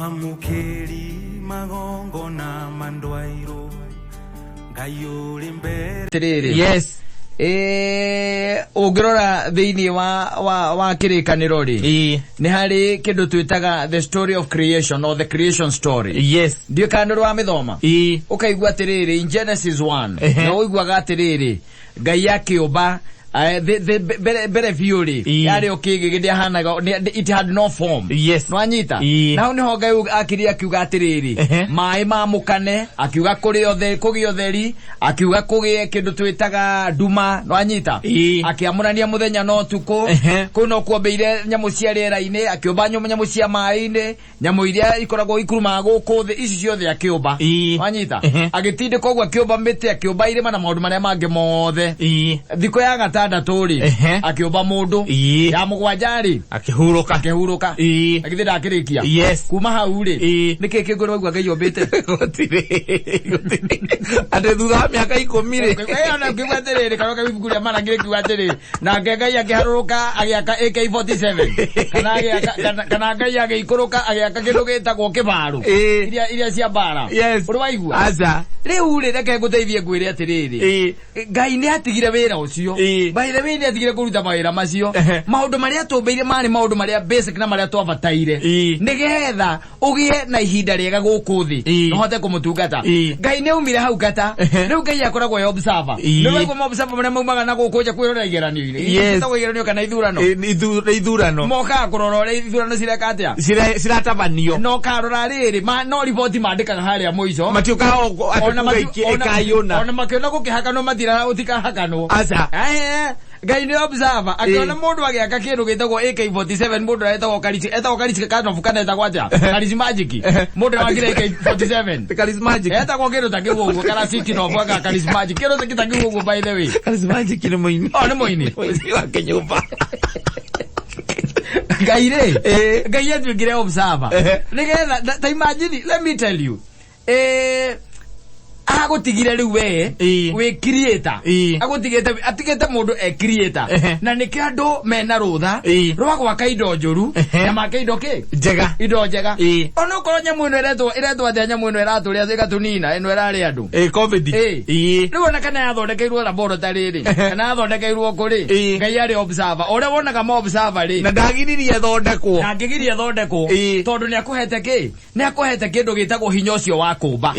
Mwamũkĩri magongona ma ndwairũ Ngai ũrĩ mbere. Atĩrĩrĩ. Yes. Ũngĩrora thĩinĩ wa kĩrĩkanĩro rĩ, nĩ harĩ kĩndũ twĩtaga the story of creation or the creation story. Ndiũĩ kana nĩ ũrĩ wamĩthoma. Ũkaigua atĩrĩrĩ, in Genesis 1, na ũiguaga atĩrĩrĩ, Ngai akĩũmba mbere biũ rĩ, yarĩ o kĩgĩgĩ, ndĩahanaga, it had no form. Nĩwanyita? Na hau nĩho Ngai akĩria akiuga atĩrĩrĩ, maĩ mamũkane, akiuga kũrĩ ũtheri, kũgĩe ũtheri, akiuga kũgĩe kĩndũ twĩtaga nduma. Nĩwanyita? Akĩamũrania mũthenya na ũtukũ. Kũu no kuombĩire nyamũ cia rĩera-inĩ, akĩũmba nyamũ cia maĩ-inĩ, nyamũ iria ikoragwo ikurumaga gũkũ thĩ, ici ciothe akĩũmba. Wanyita? Agĩtindĩka ũguo, akĩũmba mĩtĩ, akĩũmba irĩma na maũndũ marĩa mangĩ mothe. Thikũ ya gatandatũ rĩ, akĩũmba mũndũ. Ya mũgwanja rĩ, akĩhurũka. Akĩhurũka. Na githĩ ndakĩrĩkia? Yes. Kuma hau rĩ, nĩkĩ kĩngĩ ũraigua Ngai ombĩte? Gũtirĩ. Gũtirĩ. Atĩ thutha wa mĩaka 10 rĩ. Ona ngiuga atĩrĩrĩ, kana ũkaigua ibuku rĩa Malaki rĩkiuga atĩrĩrĩ, nake Ngai akĩharũrũka agĩaka AK47, kana agĩaka, kana Ngai agĩikũrũka agĩaka kĩndũ gĩtagwo kĩbarũ, iria cia mbara. Ũrĩ waigua? Aca. Rĩu rĩ, reke ngũteithie ngwĩre atĩrĩrĩ, Ngai nĩ atigire wĩra ũcio. By the way, nĩ atigire kũruta mawĩra macio. Maũndũ marĩa atũmbĩire marĩ maũndũ marĩa basic na marĩa twabataire, nĩgetha ũgĩe na ihinda rĩega gũkũ thĩ, na ũhote kũmũtungata. Ngai nĩ aumire hau kata. Rĩu Ngai akoragwo e observer. Nĩ waigua ma observer marĩa maumaga na gũkũ nja kwĩrorera igeranio-inĩ? Ciĩtagwo igeranio kana ithurano? Nĩ ithurano. Mokaga kũrora ũrĩa ithurano cireka atĩa. Ciratabanio. No karora rĩrĩ, no riboti mandĩkaga harĩa mũico. Matiũkaga atĩ Ona kuga ĩkayũna. Ona makĩona gũkĩhakanwo matiraga gũtikahakanwo. Aca. Ngai nĩ observer, akĩona mũndũ agĩaka kĩndũ gĩtagwo AK47, mũndũ ũrĩa etagwo Karichi, etagwo Karichi Kanobu kana etagwo atĩa? Charismagic. Mũndũ ũrĩa wakire AK47. Charismagic. Etagwo kĩndũ ta kĩu ũguo, kana Sikinobu aka Charismagic. Kĩndũ ta kĩu ũguo, by the way. Charismagic nĩ mũini. Oh, nĩ mũini. Mũini wa kĩnyũmba. Ngai rĩ, Ngai atuĩkire observer. Nĩgetha, ta imagine, let me tell you. Agũtigire rĩu we wĩ creator. Agũtigĩte, atigĩte mũndũ e creator. Na nĩkĩo andũ mena rũtha rwa gwaka indo njũru na make indo kĩ? Njega. Indo njega. Ona okorwo nyamũ ĩno ĩretwo atĩa, nyamũ ĩno ĩratũrĩa ĩgatũnina, ĩno ĩrarĩa andũ. Covid. Rĩu ona kana yathondekeirwo laboratory rĩ, kana yathondekeirwo kũ rĩ, Ngai arĩ observer. Ũrĩa wonaga ma observer rĩ, Na ndagiririe ĩthondekwo. Ndangĩgiria ĩthondekwo, tondũ nĩ akũhete kĩ? Nĩ akũhete kĩndũ gĩtagwo hinya ũcio wa kũmba.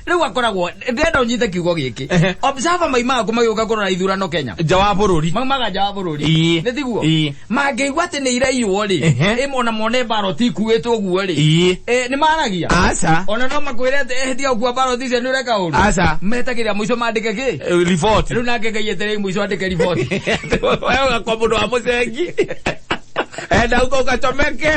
Rĩu akoragwo, ndĩrenda ũnyite kiugo gĩkĩ. Observer maimaga kũ magĩũka kũrora ithurano Kenya? Nja wa bũrũri. Maumaga nja wa bũrũri. Nĩ tiguo? Ĩĩ. Mangĩigua atĩ nĩ iraiywo rĩ, ĩmwe ona mone ballot ikuĩtwo ũguo rĩ, Ĩĩ. nĩ maragia? Aca. Ona no makwĩre atĩ, tiga gũkua ballot icio, nĩ ũreka ũru. Aca. Metagĩrĩra mũico mandĩke kĩ? Report. Rĩu nake Ngai etereire mũico andĩke report. Wewe ũgakwa mũndũ wa mũcengi. Enda uko ukachomeke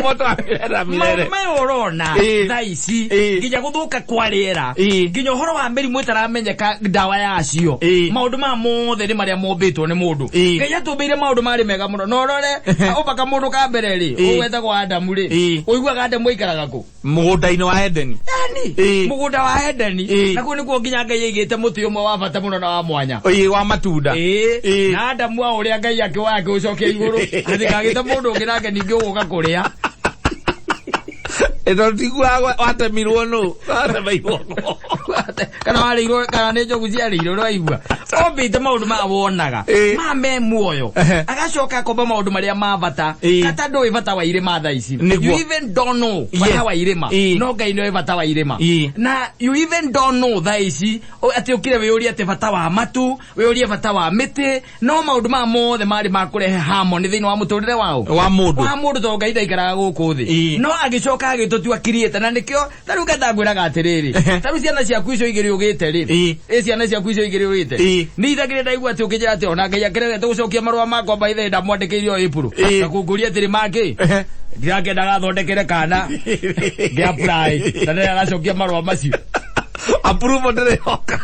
moto wa milele na milele. Maũndũ maya ũrona thaa ici, nginya gũthũka kwa rĩera, nginya ũhoro wa mĩrimũ ĩtaramenyeka ndawa yacio, maũndũ maya mothe nĩ marĩa mombĩtwo nĩ mũndũ. Ngai atũmbĩire maũndũ marĩ mega mũno. Na ũrore ũmbaka mũndũ ka mbere rĩ, ũyũ wetagwo Adamu rĩ, ũiguaga Adamu aikaraga kũ? Mũgũnda-inĩ wa Edeni. Yani, mũgũnda wa Edeni. Na kũu nĩkuo nginya Ngai aigĩte mũtĩ ũmwe wa bata mũno na wa mwanya. Wa matunda. Na Adamu wa ũrĩa Ngai akĩwoya akĩũcokia igũrũ, atikagĩte mũndũ ũngĩ nake ningĩ ũgũka kũrĩa. Tondũ tiguaga watemirwo nũ? Watemirwo nũ? Kana warĩirwo, kana nĩ njogu ciarĩirwo, ũraigua? Ombĩte maũndũ maya wonaga ma me muoyo. Agacoka akomba maũndũ marĩa ma bata. Kata ndũĩ bata wa irĩma thaa ici. Nĩguo. You even don't know bata wa irĩma. No Ngai nĩoĩ bata wa irĩma. Na you even don't know thaa ici, atĩ ũkire wĩyũrie atĩ bata wa matu, wĩyũrie bata wa mĩtĩ, no maũndũ maya mothe marĩ ma kũrehe harmony thĩinĩ wa mũtũrĩre wao. Wa mũndũ. Wa mũndũ, tondũ Ngai ndaikaraga gũkũ thĩ. No agĩcoka agĩtũtua creator, na nĩkĩo ta rĩu kata ngwĩraga atĩrĩrĩ, ta rĩu ciana ciaku icio igĩrĩ ũgĩte rĩ, ĩ ciana ciaku icio igĩrĩ ũgĩte, nĩ ithagĩrĩ ndaigua atĩ ũkĩnjĩra atĩ ona Ngai akĩregete gũcokia marũa makwa, by the way, ndamwandĩkĩire o April na kũngũria atĩrĩ mangĩ ndirakĩenda gathondekere kana ngĩ apply na nĩ aracokia marũa macio. Approval ndĩrĩhoka.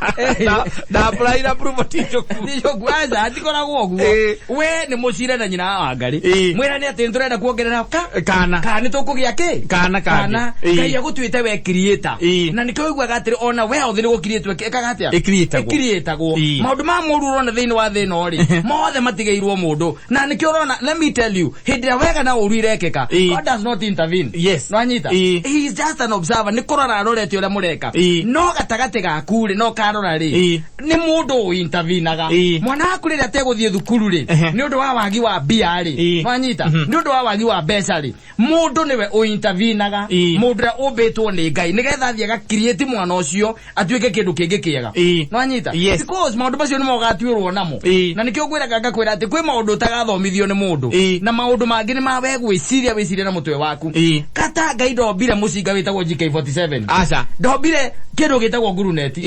Na apply na approval ti njũku. Ndijoku aca atikoragwo ũguo. We nĩ mũcire na nyina wa Wangari. Mwĩrane atĩ nĩtũrenda kuongerera ka Kana. Kana nĩtũkũgĩa kĩ? Kana kangĩ. Kana. Ngai agũtuĩte we creator. Na nĩkĩo ũiguaga atĩrĩ ona wealth nĩ gũcreate ĩkaga atĩa? Ĩcreatagwo. Ĩcreatagwo. Maũndũ ma mũru ũrona thĩinĩ wa thĩ ĩno rĩ, mothe matigĩirwo mũndũ. Na nĩkĩo ũrona, let me tell you, hĩndĩ ĩrĩa wega na ũru irekĩka, God does not intervene. Yes. Nĩwanyita? He is just an observer. Nĩ kũrora arorete ũrĩa mũreka. No gatagatĩ gaku rĩ, no karora rĩ, nĩ mũndũ ũintervenaga. Mwana waku rĩrĩa ategũthiĩ thukuru rĩ, nĩ ũndũ wa wagi wa mbia rĩ, nĩwanyita? Nĩ ũndũ wa wagi wa mbeca rĩ, mũndũ nĩwe ũintervenaga. Mũndũ ũrĩa ũmbĩtwo nĩ Ngai nĩgetha athiĩ agacreate mwana ũcio atuĩke kĩndũ kĩngĩ kĩega. Nĩwanyita? Yes. Because maũndũ macio nĩmo ũgatuĩrwo namo. Na nĩkĩo ngwĩraga ngakwĩra atĩ kwĩ maũndũ ũtagathomithio nĩ mũndũ. Na maũndũ mangĩ nĩ ma we gwĩciria wĩcirie na mũtwe waku. Kata Ngai ndombire mũcinga wĩtagwo GK47. Aca. Ndombire kĩndũ gĩtagwo nguruneti.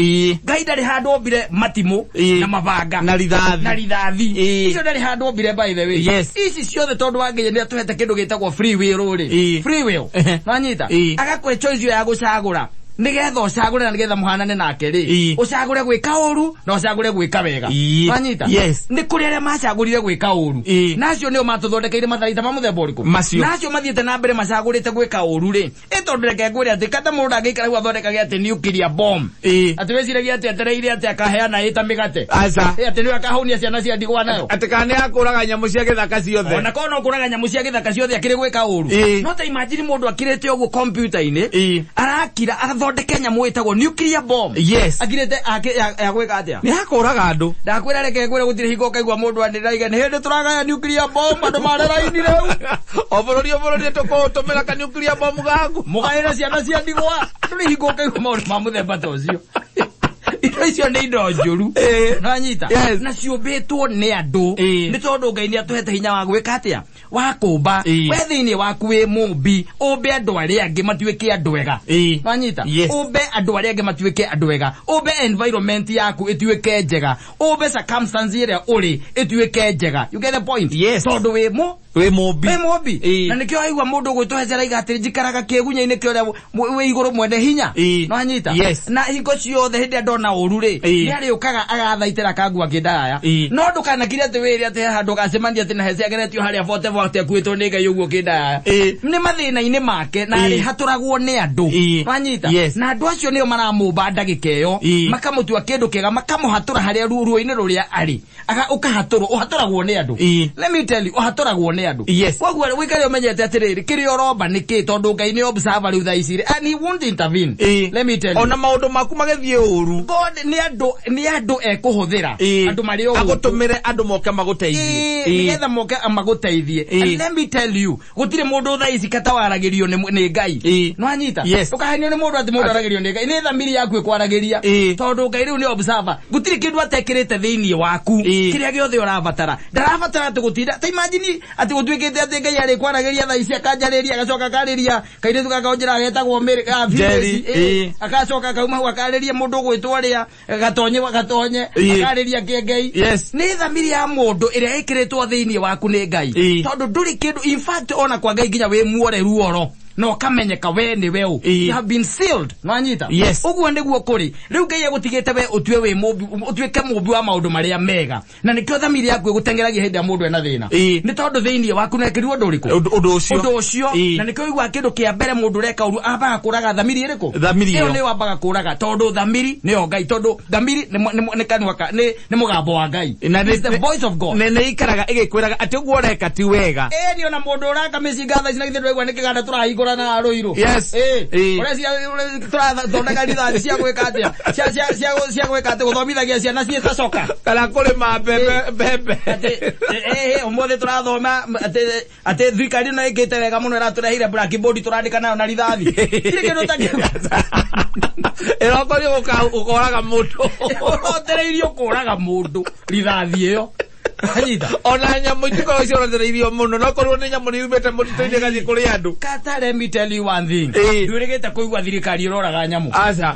Ngai ndarĩ handũ ombire matimũ na mabanga na rithathi. Na rithathi. Icio ndarĩ handũ ombire, by the way. Yes. Ici ciothe tondũ wa Ngai nĩ atũhete kĩndũ gĩtagwo free will rĩ. Free will. Nĩwanyita? Agakũhe choice ĩyo ya gũcagũra. Nĩgetha ũcagũre na nĩgetha mũhanane nake rĩ. Ũcagũre gwĩka ũru na ũcagũre gwĩka wega. Nĩwanyita? Yes. Nĩ kũrĩ arĩa macagũrire gwĩka ũru. Na acio nĩo matũthondekeire matharaita ma mũthemba ũrĩkũ? Macio. Na acio mathiĩte na mbere macagũrĩte gwĩka ũru rĩ. Ĩ tondũ reke ngwĩre atĩ kata mũndũ angĩikara hau athondekage atĩ nuclear bomb. Atĩ wĩciragia atĩ etereire atĩ akaheana ĩta mĩgate. Aca. Ĩ atĩ nĩwe akahũnia ciana cia ndigwa nayo. Atĩ kana nĩ akũraga nyamũ cia gĩthaka ciothe. Ona korwo no kũraga nyamũ cia gĩthaka ciothe akĩrĩ gwĩka ũru. No ta imagine mũndũ akirĩte ũguo kompiuta-inĩ. Arakira athondeke nyamũ ĩtagwo nuclear bomb. Yes. Akirĩte ya gwĩka atĩa? Nĩ akũraga andũ. Ndakwĩra reke ngwĩre gũtirĩ hingo ũkaigua mũndũ anĩraiga nĩ hĩndĩ tũragaya nuclear bomb andũ mare raini rĩu. O bũrũri tũkũtũmĩra ka nuclear bomb gaku. Mũgaĩre ciana cia ndigwa. Ndũrĩ hingo ũkaigua maũndũ ma mũthemba ta ũcio. Indo icio nĩ indo njũru. Nĩwanyita? Yes. Na ciũmbĩtwo nĩ andũ. Nĩ tondũ Ngai nĩ atũhete hinya wa gwĩka atĩa? Wa kũmba. We thĩinĩ waku wĩ mũmbi, ũmbe andũ arĩa angĩ matuĩke andũ ega. Nĩwanyita? Yes. Ũmbe andũ arĩa angĩ matuĩke andũ ega. Ũmbe environment yaku ĩtuĩke njega. Ũmbe circumstance ĩrĩa ũrĩ ĩtuĩke njega. You get the point? Yes. Tondũ wĩ mũ Wĩ mũmbi. Wĩ mũmbi. Na nĩkĩo waigua mũndũ ũgwĩtwo Hezera aiga atĩrĩ njikaraga kĩgunya-inĩ kĩa ũrĩa wĩ igũrũ mwene hinya. Nĩwanyita? Yes. Na hingo ciothe hĩndĩ ĩrĩa ndona ũru rĩ, nĩ arĩũkaga agathaitĩra akangua kĩndayaya. No ndũkanakire atĩ wĩre atĩ he handũ ũgacemania atĩ na Hezera ageretio harĩa bote atĩ akuĩtwo nĩ Ngai ũguo kĩndayaya. Nĩ mathĩna-inĩ make na arĩhatũragwo nĩ andũ. Nĩwanyita? Yes. Na andũ acio nĩo maramũmba ndagĩka ĩyo, makamũtua kĩndũ kĩega, makamũhatũra harĩa ruo-inĩ rũrĩa arĩ. Aga ũkahatũrwo, ũhatũragwo nĩ andũ. Let me tell you, ũhatũragwo nĩ andũ. Yes. Koguo wĩkare ũmenyete atĩrĩrĩ, kĩrĩa ũromba nĩ kĩ, tondũ Ngai nĩ observer rĩu thaa ici rĩ, and he won't intervene. Let me tell you. Ona maũndũ maku magĩthiĩ ũru. God nĩ andũ, nĩ andũ ekũhũthĩra. Andũ marĩ o gũkũ. Agũtũmĩre andũ moke magũteithie. Nĩgetha moke amagũteithie. And let me tell you, gũtirĩ mũndũ thaa ici kata waragĩrio nĩ Ngai. Nĩwanyita? Yes. Ũkahenio nĩ mũndũ atĩ mũndũ aragĩrio nĩ Ngai. Nĩ thamiri yaku ĩkwaragĩria. Tondũ Ngai rĩu nĩ observer. Gũtirĩ kĩndũ atekĩrĩte thĩinĩ waku. Kĩrĩa gĩothe ũrabatara. Ndarabatara atĩ gũtinda. Ta imagine atĩ gũtuĩkĩte atĩ Ngai arĩkwaragĩria thaa ici akanjarĩria, agacoka akarĩria kairĩtu gaka ũnjĩraga getagwo Mary, Jerry, Phyllis, Agacoka akauma hau akarĩria mũndũ ũgwĩtwo ũrĩa, gatonye, gatonye, akarĩria kĩengei. Yes. Nĩ thamiri ya mũndũ ĩrĩa ĩkĩrĩtwo thĩinĩ waku nĩ Ngai. Tondũ ndũrĩ kĩndũ, in fact ona kwa Ngai nginya wĩ muore ruoro na ũkamenyeka we nĩ we ũ. You have been sealed. Nĩwanyita? Yes. Ũguo nĩguo kũrĩ. Rĩu Ngai agũtigĩte we ũtue wĩ mũmbi, ũtuĩke mũmbi wa maũndũ marĩa mega. Na nĩkĩo thamiri yaku ĩgũteng'eragia hĩndĩ ĩrĩa mũndũ ena thĩna. Nĩ tondũ thĩinĩ waku nĩekĩrirwo ũndũ ũrĩkũ? Ũndũ ũcio. Ũndũ ũcio. Na nĩkĩo ũiguaga kĩndũ kĩa mbere mũndũ ũreka ũru ambaga kũraga thamiri ĩrĩkũ? Thamiri Ĩyo ĩyo. nĩyo ambaga kũraga tondũ thamiri nĩyo Ngai, tondũ thamiri nĩ kanua ka, nĩ mũgambo wa Ngai. Na It's the voice of God. nĩ ikaraga ĩgĩkwĩraga atĩ ũguo ũreka ti wega. Ĩĩ, ona mũndũ ũraka mĩcinga thaa ici na githĩ ndũraigua nĩ kĩganda tũrahingũra na Rũirũ. Yes. Ũreciria tũrathondeka rithathi cia gwĩka atĩa? Cia gwĩka atĩ gũthomithagia ciana ciĩ ta coka. Kana kũrĩma mbembe. Atĩ, ũmũthĩ tũrathoma atĩ thirikari ĩno ĩkĩte wega mũno ĩratũreheire blackboard tũrandĩka nayo na rithathi. Tirĩ kĩndũ ta kĩu. Ĩrokorio ũkoraga mũndũ. Ũrotereirio kũraga mũndũ rithathi ĩyo. Anyita. Ona nyamũ itikoragwo ciorotereirio mũno, no korwo nĩ nyamũ nĩ yumĩte mũtitũ-inĩ ĩgathiĩ kũrĩ andũ. Kata, let me tell you one thing. Ndwĩrĩgĩte kũigua thirikari ĩroraga nyamũ. Aca.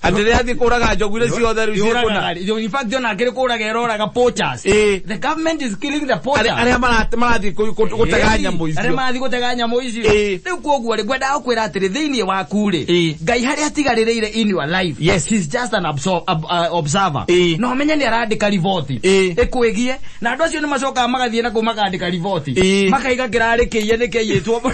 Atĩ rĩrĩa athiĩ kũraga njogu iria ciothe rĩu ciĩkũna. Yũragaga- in fact ona akĩrĩ kũraga ĩroraga poachers. Ĩĩ. The government is killing the poachers. Arĩa marathiĩ gũtega nyamũ Arĩa icio. marathiĩ gũtega nyamũ icio. Ĩĩ. Rĩu koguo rĩ, ngwendaga gũkwĩra atĩrĩ, thĩinĩ waku rĩ, Ĩĩ. Ngai harĩa atigarĩrĩire in your life, Yes. he's just an observer. Ĩĩ. Na ũmenye nĩ arandĩka riboti Ĩĩ. ĩkwĩgie, na andũ acio nĩ macokaga magathiĩ na kũu makandĩka riboti, Ĩĩ. makaiga kĩrarĩ kĩiye nĩ kĩiyĩtwo.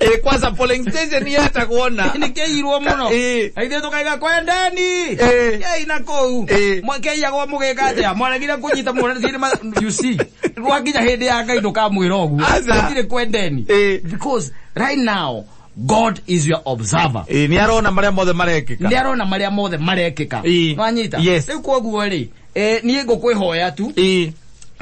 Ĩĩ, kwanza polling station yetagwo na. Nĩ kĩiyirwo mũno. Ĩĩ. Na ithuĩ tũkaiga kwendeni. Ĩĩ. Kĩai na kũu. Ĩĩ. Kĩiyagwo mũgĩka atĩa? Mwaregire kũnyita you see. Rwakinya hĩndĩ ya Ngai ndũkamwĩra ũguo. Aca. Gũtirĩ kwendeni. Ĩĩ. Because right now God is your observer. Ĩĩ, nĩ arona marĩa mothe marekĩka. Nĩ arona marĩa mothe marekĩka. Ĩĩ. Nwanyita? Yes. Rĩu koguo rĩ, niĩ ngũkwĩhoya tu, Ĩĩ.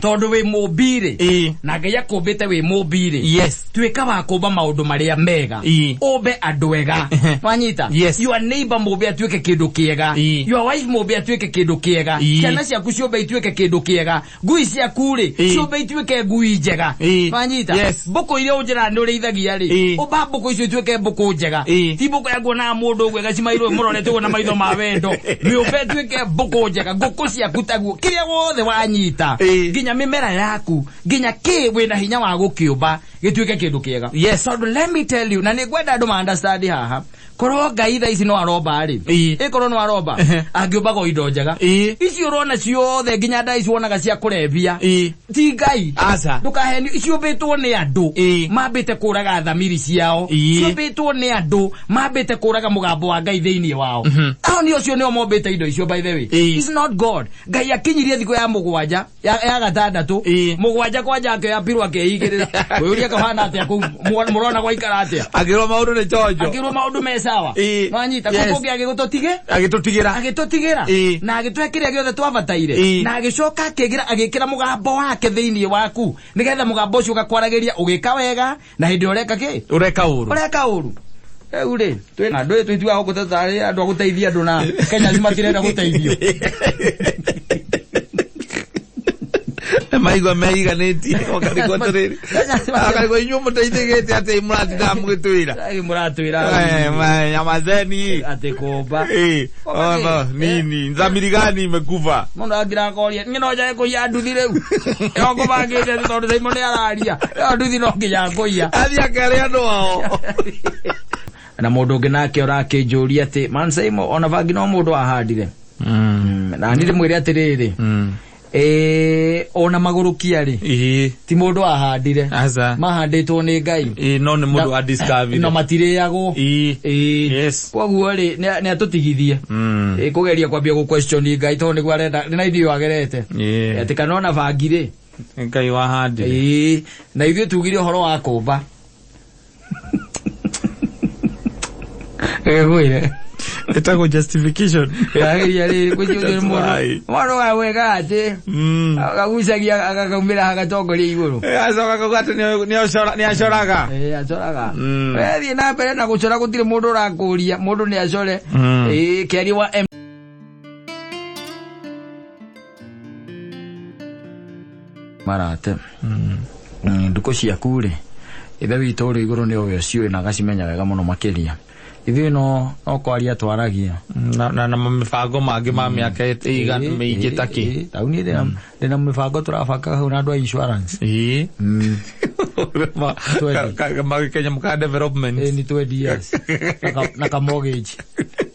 tondũ wĩ mũmbi rĩ, Ĩĩ. na Ngai akũmbĩte wĩ mũmbi rĩ, Yes. tuĩka wa kũmba maũndũ marĩa mega, Ĩĩ. ũmbe andũ ega. Nwanyita? Yes. Your neighbor mũmbe atuĩke kĩndũ kĩega. Ĩĩ. Your wife mũmbe atuĩke kĩndũ kĩega. Ĩĩ. Ciana ciaku ciũmbe ituĩke kĩndũ kĩega. Ngui ciaku rĩ, Ĩĩ. ciũmbe ituĩke ngui njega. Ĩĩ. Nwanyita? Yes. Mbũkũ iria ũnjĩraga nĩ ũrĩithagia rĩ, Ĩĩ. ũmba mbũkũ icio ituĩke mbũkũ njega. Ĩĩ. Ti mbũkũ ya kuonaga mũndũ ũguo ĩgacimairwo ĩmũrorete ũguo na maitho ma wendo. Mĩũmbe ĩtuĩke mbũkũ njega. Ngũkũ ciaku taguo. Kĩrĩa wothe wanyita, Ĩĩ. nginya mĩmera yaku, nginya kĩ wĩna hinya wa gũkĩũmba gĩtuĩke kĩndũ kĩega. Yes. Tondũ let me tell you, na nĩ ngwenda andũ ma understand haha, korwo Ngai thaa ici no aromba rĩ, Ĩĩ. ĩkorwo no aromba, angĩũmbaga o indo njega. Ĩĩ. Icio ũrona ciothe nginya ndaa ici wonaga cia kũrebia, Ĩĩ. ti Ngai. Aca. Ndũkahenio, ciũmbĩtwo nĩ andũ Ĩĩ. mambĩte kũraga thamiri ciao, Ĩĩ. ciũmbĩtwo nĩ andũ mambĩte kũraga mũgambo wa Ngai thĩinĩ wao. Ao nĩ ũcio nĩo mombĩte indo icio, by the way. Ĩĩ. It's not God. Ngai akinyirie thikũ ya mũgwanja, ya gatandatũ, Ĩĩ. mũgwanja kwanja akĩoya pirũ akĩigĩrĩra. Wĩũria kahana atĩa kũu, mũrona gwaikara atĩa? Akĩrwo maũndũ nĩ chonjo. Akĩrwo maũndũ me sawa. Ĩĩ. Nwanyita, Yes. kũu kũngĩ agĩgũtũtige? Agĩtũtigĩra. Agĩtũtigĩra. Ĩĩ. Na agĩtũhe kĩrĩa gĩothe twabataire. Ĩĩ. Na agĩcoka agĩkĩra mũgambo wake thĩinĩ waku, nĩgetha mũgambo ũcio ũgakwaragĩria ũgĩka wega na hĩndĩ ĩrĩa ũreka kĩ? Ũreka ũru. Ũreka ũru. Rĩu rĩ, twĩna andũ twĩtuaga gũkũ tarĩ andũ a gũteithia andũ na Kenya matirenda gũteithio. Maigua meiganĩtie, ũkarigwo atĩrĩrĩ. Akarigwo inyuĩ mũteithĩkĩte atĩ mũratindaga mũgĩtwĩra. Rĩu mũratwĩra Nyamazeni. atĩ kũmba. Eh, Kũmba oh, kĩ? nini dhamiri gani imekufa? Mũndũ angĩrakoria, niĩ no njage kũiya nduthi rĩu. Ĩyo ngũbangĩte tondũ Simon nĩ araria. Ĩyo nduthi no nginya ngũiya. Athiĩ akere andũ ao. Na mũndũ ũngĩ nake ũrakĩnjũria atĩ man Simon ona bangi no mũndũ ahandire. Na niĩ ndĩmwĩre atĩrĩrĩ, ona magũrũkia rĩ, Ĩĩ. ti mũndũ ahandire. Aca. Mahandĩtwo nĩ Ngai. Ĩĩ, no nĩ mũndũ wa discovery. Na matirĩagwo. Ĩĩ. Ĩĩ. Yes. Koguo rĩ, nĩ atũtigithie. Ĩĩ, kũgeria kwambia gũ question Ngai tondũ nĩguo arenda, nĩ na ithuĩ agerete. Ĩĩ. Atĩ kana ona bangi rĩ. Ngai wahandire. Ĩĩ, na ithuĩ tugire ũhoro wa kũmba. Ngwĩre. Ĩtagwo justification. Yageria rĩrĩ, gwĩciria ũcio nĩ mũndũ. That's why. Mũndũ wa gwĩka atĩ, agagucagia agakaumĩra agatongoria igũrũ. Acoka kauga atĩ nĩ acoraga. Ĩĩ, acoraga. We thiĩ na mbere na gũcora gũtirĩ mũndũ ũrakũria, mũndũ nĩ acore. Ĩĩ, kĩaria wa M marate. Ndukũ ciaku rĩ, ithe witũ ũrĩ igũrũ nĩ ũwe ũciũĩ na agacimenya wega mũno makĩria. Ithuĩ no kwaria twaragia. Na mĩbango mangĩ ma mĩaka mĩingĩ ta kĩ. Rĩu niĩ ndĩna mĩbango tũrabanga hau na andũ a insurance. Ĩĩ. Twendi. Kenya mũka development. Ĩĩ, nĩ 20 years. Na ka mortgage.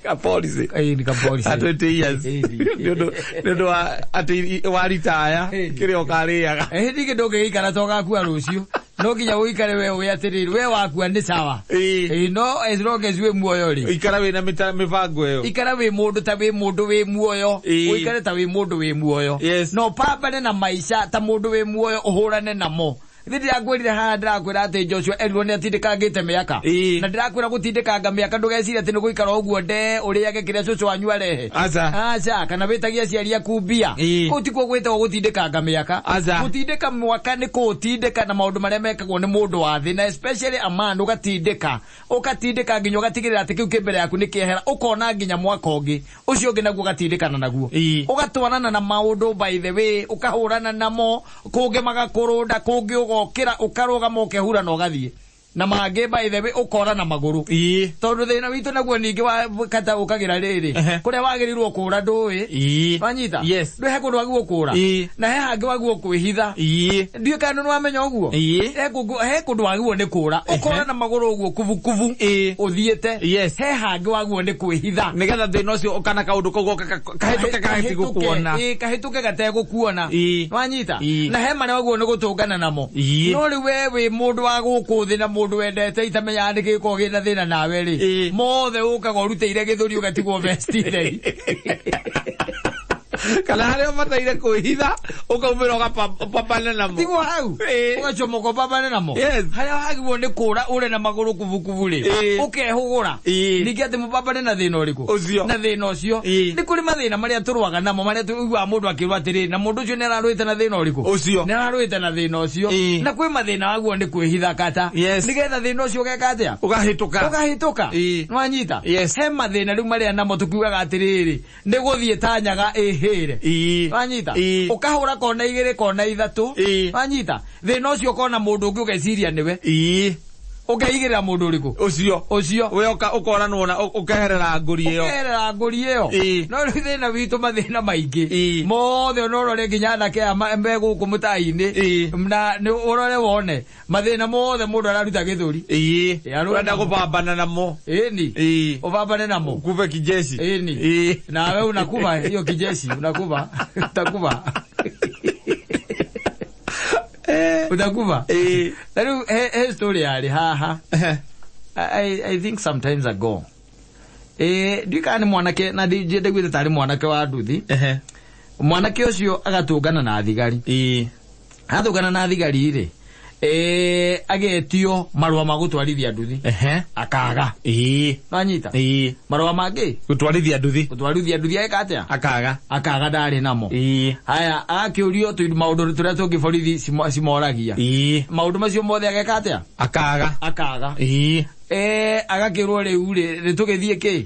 Ka policy. Ĩĩ, nĩ ka policy. A 20 years. Ĩĩ. Nĩ ũndũ wa atĩ wa retire kĩrĩa ũkarĩaga. Ĩĩ, ningĩ ndũngĩgĩikara to ũgakua rũciũ. No nginya ũikare we ũĩ atĩrĩrĩ, we wakua nĩ sawa. Ĩĩ. Ĩĩ, no as long as wĩ muoyo rĩ. Ikara wĩna mĩbango ĩyo. Ikara wĩ mũndũ ta wĩ mũndũ wĩ muoyo. Ĩĩ. Ũikare ta wĩ mũndũ wĩ muoyo. Yes. No pambane na maica ta mũndũ wĩ muoyo ũhũrane namo. Nĩ ndĩrakwĩrire haha ndĩrakwĩra atĩ Joshua erirwo nĩ atindĩkangĩte mĩaka. Ĩĩ. Na ndĩrakwĩra gũtindĩkanga mĩaka ndũgecirie atĩ nĩ gũikara ũguo nde ũrĩage kĩrĩa cũcũ wanyu arehe. Aca. Aca, kana wĩtagie aciari aku mbia. Ĩĩ. Kũu tikuo gwĩtagwo gũtindĩkanga mĩaka. Aca. Gũtindĩka mwaka nĩ kũũtindĩka na maũndũ marĩa mekagwo nĩ mũndũ wa thĩ, na especially a man, ũgatindĩka. Ũgatindĩka nginya ũgatigĩrĩra atĩ kĩu kĩ mbere yaku nĩ kĩehera, ũkona nginya mwaka ũngĩ. Ũcio ũngĩ naguo ũgatindĩkana naguo. Ĩĩ. Ũgatwarana na maũndũ by the way, ũkahũrana namo, kũngĩ magakũrũnda, kũngĩ ũgokĩra, ũkarũgama, ũkehura na ũgathiĩ. Na mangĩ by the way ũkora na magũrũ. Tondũ thĩna witũ naguo ningĩ wa kata ũkagĩra rĩrĩ, kũrĩa wagĩrĩirwo kũra ndũĩ. Wanyita? Yes. Ndũĩ he kũndũ wagĩrĩirwo kũra. Na he hangĩ wagĩrĩirwo kwĩhitha. Ndiũĩ kana nĩ wamenya ũguo. He kũndũ wagĩrĩirwo nĩ kũra. Ũkora na magũrũ ũguo kubukubu. Ũthiĩte. Yes. He hangĩ wagĩrĩirwo nĩ kwĩhitha. Nĩgetha thĩna ũcio kana kaũndũ kau kahĩtũke gatigũkuona. Kahĩtũke gategũkuona. Wanyita? Na he marĩa wagĩrĩirwo nĩ gũtũngana namo. No rĩu we wĩ mũndũ wa gũkũ thĩ na mũndũ wendete itamenyaga nĩ gĩkoragwo gĩna thĩna nawe rĩ. Mothe ũkaga ũrutĩire gĩthũri ũgatigwo vesti theri. Kana harĩa ũbataire kwĩhitha ũkaumĩra ũgapambane namo. Tigwo hau. Ũgacomoka ũpambane namo. Harĩa wagĩrĩirwo nĩ kũra ũre na magũrũ kubukubu rĩ. Ũkehũgũra. Ningĩ atĩ mũpambane na thĩna ũrĩkũ? Ũcio. Na thĩna ũcio. Nĩ kũrĩ mathĩna marĩa tũrũaga namo marĩa tũiguaga mũndũ akĩrwo atĩrĩ na mũndũ ũcio nĩ ararũĩte na thĩna ũrĩkũ? Ũcio. Nĩ ararũĩte na thĩna ũcio. Na kwĩ mathĩna waguo nĩ kwĩhitha kata. Nĩgetha thĩna ũcio ũgeka atĩa? Ũgahĩtũka. Ũgahĩtũka. Nĩwanyita? He mathĩna rĩu marĩa namo tũkiugaga atĩrĩrĩ nĩ gũthiĩ ta nyaga ĩhĩre. Wanyita? Ũkahũra kona igĩrĩ kona ithatũ. Wanyita? Thĩna ũcio ũkona mũndũ ũngĩ ũgeciria nĩwe. Ũkeigĩrĩra mũndũ ũrĩkũ? Ũcio. Ũcio. We ũkoranwo na ũkeherera ngũri ĩyo. Ũkeherera ngũri ĩyo. No rĩu thĩna witũ mathĩna maingĩ. Mothe ona ũrore nginya anake aya me gũkũ mũtai-inĩ. Na nĩ ũrore wone mathĩna mothe mũndũ araruta gĩthũri. Ũrenda gũpambana namo. Ĩni. Ũpambane namo. Ukuve kijeshi. Ĩni. Nawe unakuva hiyo kijeshi, unakuva. Utakuva. Utakuva. Na rĩu he story yarĩ haha. I think sometimes ago. Ndiũĩ kana nĩ mwanake na ndaiguĩte tarĩ mwanake wa nduthi. Mwanake ũcio agatũngana na thigari. Atũngana na thigari rĩ, agetio marũa ma gũtwarithia nduthi. Akaga. Wanyita? Marũa mangĩ? Gũtwarithia nduthi. Gũtwarithia nduthi ageka atĩa? Akaga. Akaga ndarĩ namo. Haya, akĩũrio maũndũ tũrĩa tũngĩ borithi cimoragia. Maũndũ macio mothe ageka atĩa? Akaga. Akaga. Agakĩrwo rĩu rĩ, nĩ tũgĩthiĩ kĩ?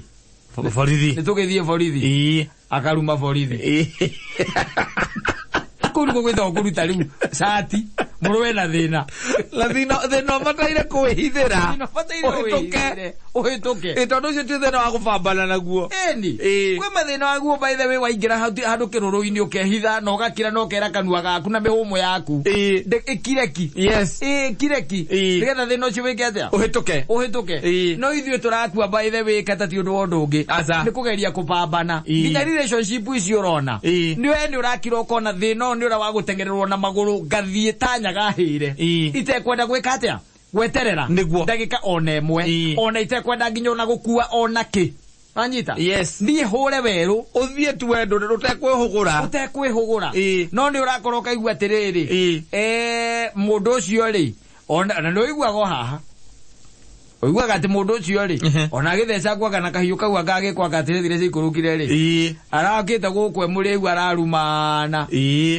Borithi. Nĩ tũgĩthiĩ borithi. Akaruma borithi. Kũu nĩkuo gwĩtagwo kũruta rĩu cati mũrũwe na thĩna. Na thĩna ũbataire kwĩhithĩra. Thĩna ũbataire Ũhĩtũke. Ũhĩtũke. Tondũ ũcio ti thĩna wa gũbambana naguo. Ĩni. Kwĩ mathĩna waguo by the way waingĩra handũ kĩrũrũ-inĩ ũkehitha na ũgakira na ũkera kanua gaku na mĩhũmũ yaku. Ĩkireki. Yes. Ĩkireki. Nĩgetha thĩna ũcio wĩke atĩa? Ũhĩtũke. Ũhĩtũke. No ithuĩ tũrakua by the way kata ti ũndũ wa ũndũ ũngĩ. Nĩ kũgeria kũpambana. Nginya relationship icio ũrona. Nĩ we nĩ ũrakira ũkona thĩna ũyũ nĩ ũrĩa wa gũteng'ererwo na magũrũ ngathiĩ ta nyaga hĩre. Itekwenda gwĩka atĩa? Gweterera. Ndagĩka ona ĩmwe. Ona itekwenda nginya ona gũkua ona kĩ. Wanyita? Yes. Niĩ hũre werũ. Ũthiĩ tu wendo ũtekwĩhũgũra. Ũtekwĩhũgũra. No nĩ ũrakorwo ũkaigua atĩrĩrĩ. Mũndũ ũcio rĩ, ona nĩ ũiguaga o haha. Ũiguaga atĩ mũndũ ũcio rĩ, ona agĩtheca kana kahiũ kau angagĩkwa atĩrĩthire ciikũrũkire rĩ. Arakĩte gũkũ e mũrĩu ararumana.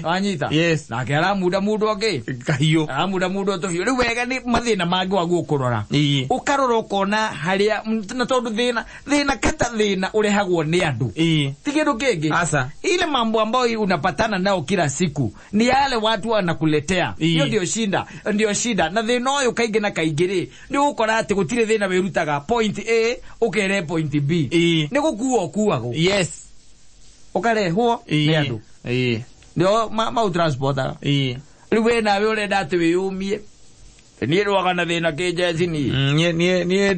Wanyita? Yes. Nake aramunda mũndũ angĩ. Kahiũ. Aramunda mũndũ tũhiũ. Rĩu wega nĩ mathĩna mangĩ waguo kũrora. Ũkarora ũkona harĩa na tondũ thĩna kata thĩna ũrehagwo nĩ andũ. Ti kĩndũ kĩngĩ. Asa. Ile mambo ambayo unapatana nao kila siku ni yale watu wanakuletea. Hiyo ndio shida. Ndio shida. Na thĩna ũyũ kaingĩ na kaingĩ rĩ, nĩ ũgũkora atĩ gũtirĩ thĩna wĩrutaga point A ũkere point B. Nĩ gũkuo ũkuagwo. Yes. Ũkarehwo nĩ andũ. Nĩo maũtransportaga. Rĩu we nawe ũrenda atĩ wĩyũmie. Niĩ rũaga na thĩna kĩnjeci niĩ. Niĩ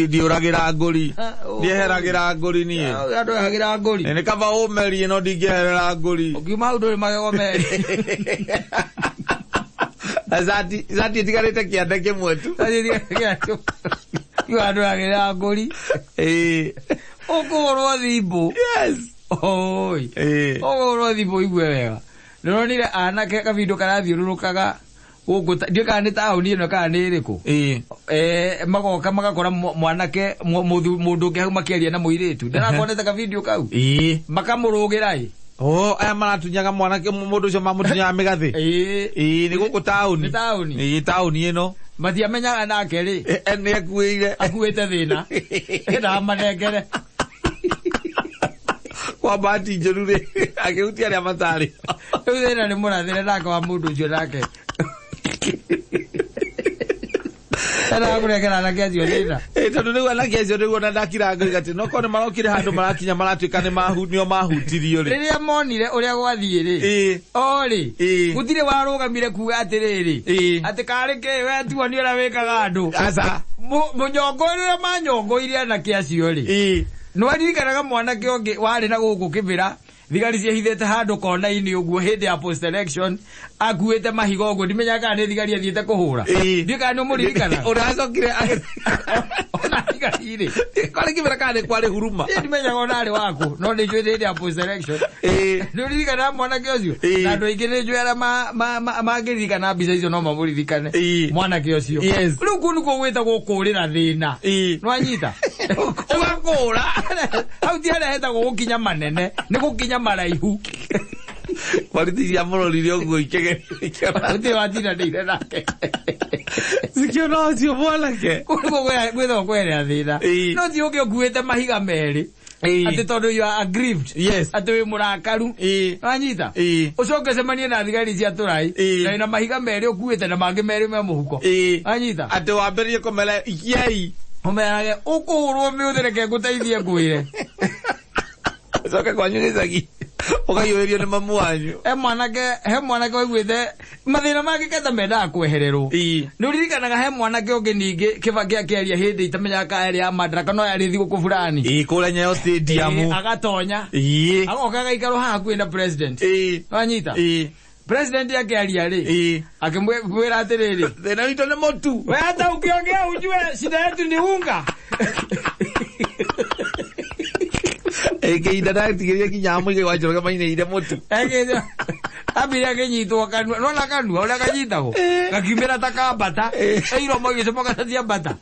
ndiũragĩra ngũri. Ndieheragĩra ngũri niĩ. Andũ ehagĩra ngũri. Nĩ kaba ũmerie no ndingĩeherera ngũri. Ũkiuma hau ndũrĩ magego merĩ. Cati ĩtigarĩte kĩande kĩmwe tu. Iu andũ ehagĩra ngũri. Ũkũhũrwo thimbũ. Yes. Oi. Ũkũhũrwo thimbũ ũigue wega. Ndĩronire anake kabindo karathiũrũrũkaga gũkũ ndiũĩ kana nĩ taũni ĩno kana nĩ ĩrĩkũ. Magoka magakora mwanake mũndũ ũngĩ hau makĩaria na mũirĩtu. Ndĩrakonete kabindo kau. Makamũrũgĩra ĩ. Oh, aya maratunyaga mwanake mũndũ ũcio mamũtunyaga mĩgathĩ. Nĩ gũkũ taũni. Nĩ taũni. Taũni ĩno. Matiamenyaga nake rĩ. Nĩ akuĩire. Akuĩte thĩna. Ndamanengere. Kwa bahati njũru rĩ, akĩhutia arĩa matarĩ. Rĩu thĩna nĩ mũrathĩre nake wa mũndũ ũcio nake. Endaga kũnengera anake acio thĩna. Ĩ, tondũ rĩu anake acio nĩguo na ndakira ngoiga atĩ nokorwo nĩ marokire handũ marakinya maratuĩka nĩ mahu nĩo mahutirio rĩ. Rĩrĩa monire ũrĩa gwathiĩ rĩ, Ĩ. o rĩ, Ĩ. gũtirĩ warũgamire kuga atĩrĩrĩ, Ĩ. atĩ karĩ kĩ we tuonie ũrĩa wĩkaga andũ. Aca. Mũnyongo ũrĩa manyongoire anake acio rĩ, Ĩ. nĩwaririkanaga mwanake ũngĩ warĩ na gũkũ kĩbĩra, thigari ciehithĩte handũ kona-inĩ ũguo hĩndĩ ya post election, akuĩte mahiga ũguo, ndimenyaga kana nĩ thigari athiĩte kũhũra. Ĩ. Ndiũĩ kana nĩ ũmũririkanaga. Ũrĩa acokire Ona thigari rĩ. Kwarĩ kĩbĩra kana nĩ kwarĩ huruma. Niĩ ndimenyaga ona arĩ waku, no nĩ njũĩ hĩndĩ ya post election. Ĩ. Nĩ ũririkanaga mwanake ũcio? Ĩ. Na andũ aingĩ nĩ njũĩ arĩa mangĩririkana mbica icio no mamũririkane. Ĩ. Mwanake ũcio. Yes. Rĩu kũu nĩkuo gwĩtagwo kũũrĩra thĩna. Ĩ. Nĩwanyita? Ũgakũũra. Hau ti harĩa hetagwo gũkinya manene, nĩ gũkinya maraihu. Borithi ciamũrorire ũguo ikĩgeria. Gũtirĩ watindanĩire nake. Cikĩona ũcio mwanake. Kũu nĩkuo gwĩtagwo kweherera thĩna. Ĩ. No ti ũngĩ ũkuĩte mahiga merĩ. Ĩ. Atĩ tondũ you are aggrieved. Yes. Atĩ wĩ mũrakaru. Ĩ. Wanyita? Ĩ. Ũcoke ũcemanie na thigari cia tũrai. Ĩ. Na wĩna mahiga merĩ ũkuĩte na mangĩ merĩ me mũhuko. Ĩ. Wanyita? Atĩ wambĩrĩrie kũmera ikiai. Ũmerage ũkũhũrwo mĩũthĩ reke ngũteithie ngwĩre. Ũcoke kwanyu gĩcagi. Ũkaiyũrĩrio nĩ mamu wanyu. He mwanake waiguĩte mathĩna mangĩ keta mendaga kwehererwo. Ĩ. Nĩ ũririkanaga he mwanake ũngĩ ningĩ Kĩbakĩ akĩaria hĩndĩ itamenyaga kana yarĩ ya Madaraka no yarĩ thigũkũ fulani. Ĩ, kũrĩa Nyayo Stadium. Ĩ, agatonya. Ĩ. Agoka agaikarwo haha hakuhĩ na president. Ĩ. Wanyita? Ĩ. President akĩaria rĩ, Ĩ. akĩmwĩra atĩrĩrĩ, Thĩna witũ nĩ mũtu. we hata ukiongea ujue shida yetu ni unga. Ĩ, kĩhinda ndatigĩrire nginya mũigai wa Njoroge mainĩire mũtu. Ekĩte ambire akĩnyitwo kanua, nona kanua ũrĩa kanyitagwo gakiumĩra ta kambata, iromo igĩcomoka ta cia mbata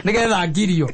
nĩgetha akirio.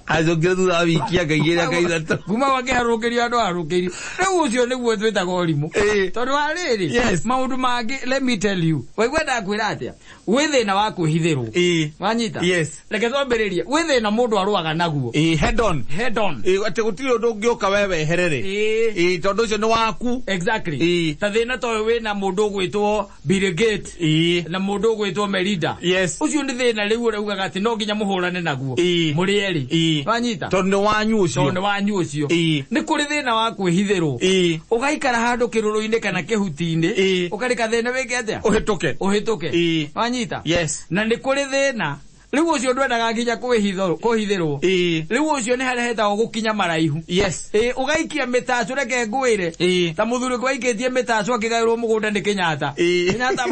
Acokire thutha wa wiki anga igĩrĩ anga ithatũ. Kuma wakĩharũkĩrio andũ harũkĩrio. Rĩu ũcio nĩguo twĩtaga ũrimũ. Ĩ. Tondũ wa rĩrĩ, Yes. maũndũ mangĩ, let me tell you, waigua ndakwĩra atĩa, gwĩ thĩna wa kwĩhithĩrwo. Ĩ. Wanyita? Yes. Reke twambĩrĩrie, gwĩ thĩna mũndũ arũaga naguo. Ĩ, head on. Head on. Ĩ, atĩ gũtirĩ ũndũ ũngĩũka we weherere. Ĩ. Ĩ, tondũ ũcio nĩ waku. Exactly. Ĩ. Ta thĩna ta ũyũ wĩna mũndũ ũgwĩtwo Bill Gates Ĩ. na mũndũ ũgwĩtwo Melinda. Yes. Ũcio nĩ thĩna rĩu ũraugaga atĩ no nginya mũhũrane naguo. Ĩ. Mũrĩ erĩ. Ĩ. Wanyita? Tondũ nĩ wanyu ũcio. Tondũ nĩ wanyu ũcio. Ĩ. Nĩ kũrĩ thĩna wa kwĩhithĩrwo. Ĩ. Ũgaikara handũ kĩrũrũ-inĩ kana kĩhuti-inĩ. Ĩ. Ũkareka thĩna wĩke atĩa? Ũhĩtũke. Ũhĩtũke. Ĩ. Wanyita? Yes. Na nĩ kũrĩ thĩna. Rĩu ũcio ndwendaga nginya kwĩhithĩrwo. Ĩ. Rĩu ũcio nĩ harĩa hetagwo gũkinya maraihu. Yes. Ĩ, ũgaikia mĩtacũ reke ngwĩre. Ĩ. Ta mũthuri ũngĩ waikĩtie mĩtacũ akĩgaĩrwo mũgũnda nĩ Kenyatta. Ĩ. Kenyatta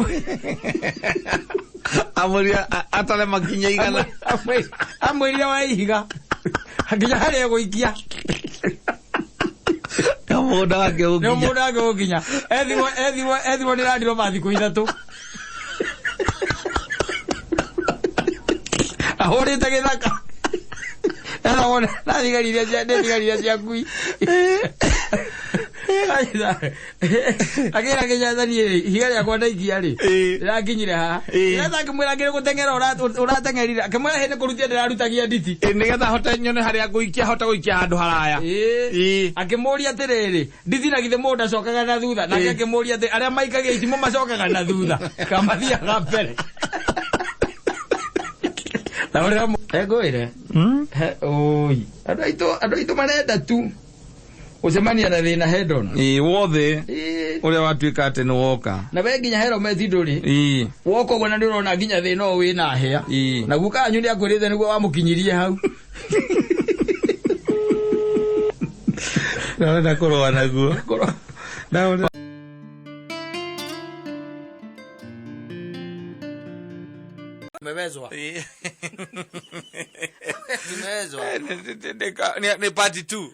Amũria atare makinya igana. Amwĩrire wa ihiga. Nginya harĩa egũikia. Nĩ mũgũnda wake Nĩ ũgũkinya. mũgũnda wake ũgũkinya. Ethirwo nĩ Land Rover thikũ ithatũ. Ahũrĩte gĩthaka. Ethagwo na thigari iria cia, nĩ thigari iria cia ngui. Akĩra Kenyatta niĩ rĩ, ihiga rĩakwa ndaikia rĩ, Ĩ. rĩrakinyire haha. Ĩ. Kenyatta akĩmwĩra ngĩrĩ gũteng'era ũrateng'erire. Akĩmwĩra hĩ nĩ kũrutia ndĩrarutagia nditi. Ĩ, nĩgetha hote nyone harĩa ngũikia, hote gũikia handũ haraya. Ĩ. Ĩ. Akĩmũria atĩrĩrĩ, nditi na githĩ mũndũ ndacokaga na thutha. Nake Ĩ. akĩmũria atĩ arĩa maikagia itimũ macokaga na thutha. Kana mathiaga mbere. Na ũrĩa engũĩre. He, oi. Andũ aitũ marenda tu gũcemania na thĩna head on. Ĩ, wothe Ĩ. ũrĩa watuĩka atĩ nĩ woka. Na we nginya helmet ndũrĩ. Ĩ. Woka ũguo na nĩ ũrona nginya thĩna ũyũ wĩna hĩa. Ĩ. Na guka wanyu nĩ akwĩrĩte nĩguo wamũkinyirie hau. Ndĩrenda kũrũa naguo. Kũrũa. Tumewezwa. Tumewezwa. Nĩ part 2.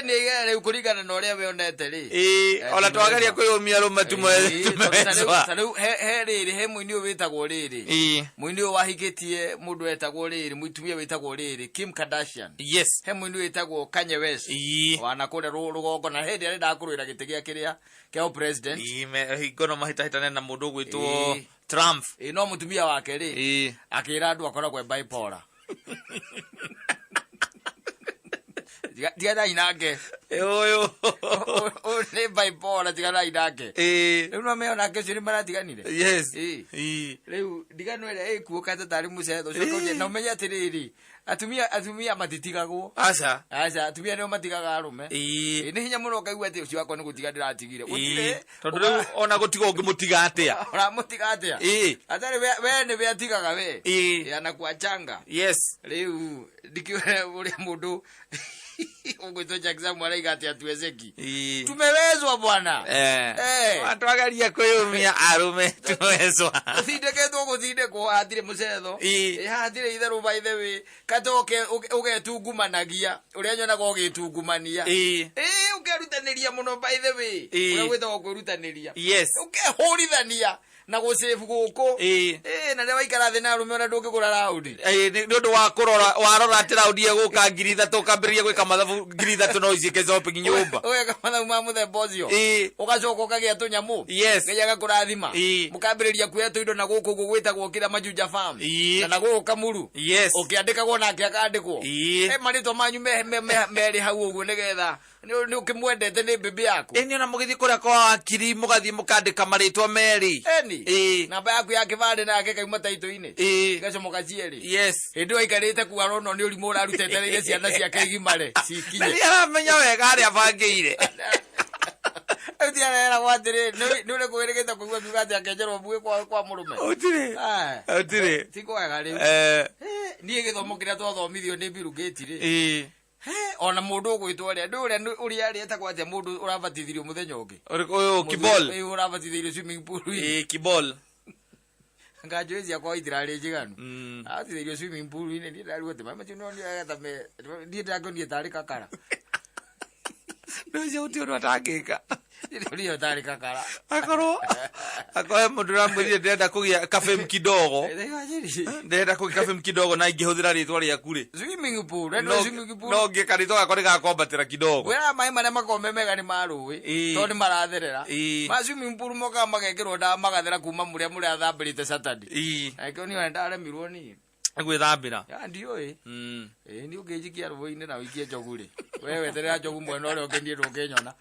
Nĩ rĩu kũringana na ũrĩa wĩonete rĩ. Ĩ, ona twagaria kwĩyũmia rũme tumewezwa. Ta rĩu he rĩrĩ, he mũini ũyũ wĩtagwo rĩrĩ. Ĩ. Mũini ũyũ wahikĩtie mũndũ wetagwo rĩrĩ, mũtumia wĩtagwo rĩrĩ, Kim Kardashian. Yes. He mũini ũyũ wĩtagwo Kanye West. Ĩ. Wana kũrĩa rũgongo na hĩndĩ arendaga kũrũĩra gĩtĩ gĩa kĩrĩa kĩa president. Ĩ, hingo no mahĩtahĩtane na mũndũ ũgwĩtwo Ĩ. Trump. Ĩ, no mũtumia wake rĩ, akĩra andũ akoragwo e bipolar. Tiganai nake. Ũyũ. Ũyũ nĩ bipolar, tiganai nake. Rĩu no meo nake ũcio nĩ maratiganire. Yes. Ĩĩ. Rĩu ndigano ĩrĩa ĩkuo kata tarĩ mũcetho ũcoke ũnjĩre- na ũmenye atĩrĩrĩ, atumia matitigagwo. Aca. Aca, atumia nĩo matigaga arũme. Ĩĩ. Ĩĩ, nĩ hinya mũno ũkaigua atĩ ũcio wakwa nĩ gũtiga ndĩratigire. Gũtirĩ. Tondũ rĩu ona gũtiga ũngĩmũtiga atĩa? Ũramũtiga atĩa? Ĩĩ. Atarĩ we nĩwe atigaga we. Ĩĩ. Ĩĩ, anakuachanga. Yes. Rĩu ndikĩũĩ ũrĩa mũndũ ũgwĩtwo Jack Samu araiga atĩ atuezeki. Ĩĩ. Tumewezwa bwana. Eh. Twageria kwĩyũmia arũme tumewezwa. Gũthindĩkĩtwo gũthindĩkwo hatirĩ mũcetho. Ĩĩ. Ĩ, hatirĩ itherũ by the way. Kata ũgetungumanagia ũrĩa nyonaga ũgĩtungumania. Ĩĩ. Ĩĩ, ũkerutanĩria mũno by the way. Ĩĩ. Ũrĩa gwĩtagwo kwĩrutanĩria. Yes. Ũkehũrithania na gũcĩbu gũkũ. Ĩĩ. Ĩĩ, na rĩrĩa waikara thĩ na arũme ona ndũngĩgũra raũndi. Ĩĩ, nĩ ũndũ wa kũrora warora atĩ raundi ĩgũka 3,000 ũkambĩrĩria gwĩka mathabu 3,000 no iciĩke shopping nyũmba. Ũgeka mathabu ma mũthemba ũcio. Ĩĩ. Ũgacoka ũkagĩa tũnyamũ. Yes. Ngai agakũrathima. Ĩĩ. Mũkambĩrĩria kuoya tũindo na gũkũ ũguo gwĩtagwo kĩrĩa Majuja Farm. Ĩĩ. Na na gũkũ Kamuru. Yes. Ũkĩandĩkagwo nake akandĩkwo. Ĩĩ. He marĩtwa manyu merĩ hau ũguo nĩgetha nĩ ũkĩmwendete nĩ mbĩmbĩ yaku. Ĩni ona mũgĩthiĩ kũrĩa kwa wakiri mũgathiĩ mũkandĩka marĩtwa merĩ. Eni. Ĩĩ. Namba yaku ya kĩbandĩ nake kauma taitũ-inĩ. Ĩĩ. Igacomoka cierĩ. Yes. Hĩndĩ ĩyo aikarĩte kuu aronwo nĩ ũrimũ ũraruta etereire ciana ciake igimare Na cikinye. nĩ aramenya wega harĩa abangĩire. Rĩu ti areragwo atĩrĩ, nĩ ũrĩkũ wĩrĩgĩte kũigua kiuga atĩ akenjerwo mbuĩ kwa mũrũme? Gũtirĩ. Aya. Gũtirĩ. Ti kwega rĩu. Niĩ gĩthomo kĩrĩa twathomithio nĩ Bill Gates rĩ. Ĩĩ. Ona mũndũ ũgwĩtwo ũrĩa, ndũĩ ũrĩa arĩ etagwo atĩa mũndũ ũrabatithirio mũthenya ũngĩ? Ũrĩkũ ũyũ Kibol. Ĩĩ, ũrabatithirio swimming pool. Ĩĩ, Kibol. Nganjũĩ ciakwa itirarĩ njiganu. Abatithirio swimming pool -inĩ, niĩ ndarigwo atĩ maĩ macio no nĩ ta me niĩ ndakĩonire tarĩ kakara. Nĩ ũcio gũtirĩ ũndũ atangĩka. Niĩ ndonire tarĩ kakara. Akorwo he mũndũ ũramwĩrire ndĩrenda kũgĩa kafem kidogo. Ndĩrenda kũgĩa kafem kidogo na ingĩhũthĩra rĩtwa rĩaku rĩ. Swimming pool, no swimming pool. No ngĩka rĩtwa gakwa nĩgakwambatĩra kidogo. Wĩraga maĩ marĩa makoragwo me mega nĩ ma rũĩ Ĩĩ. tondũ nĩ maratherera. Ĩĩ. Ma swimming pool mokaga magekĩrwo ndawa magathera kuma mũrĩa mũrathambĩrĩte Saturday. Ĩĩ. Angĩkorwo niĩ ona nĩndaremirwo niĩ. Gwĩthambĩra. Ya ndiũĩ. Ĩĩ niĩ ũngĩnjikia rũĩ-inĩ na ũikie njogu rĩ. We weterera njogu mwena ũrĩa ũngĩ niĩ ndũngĩnyona.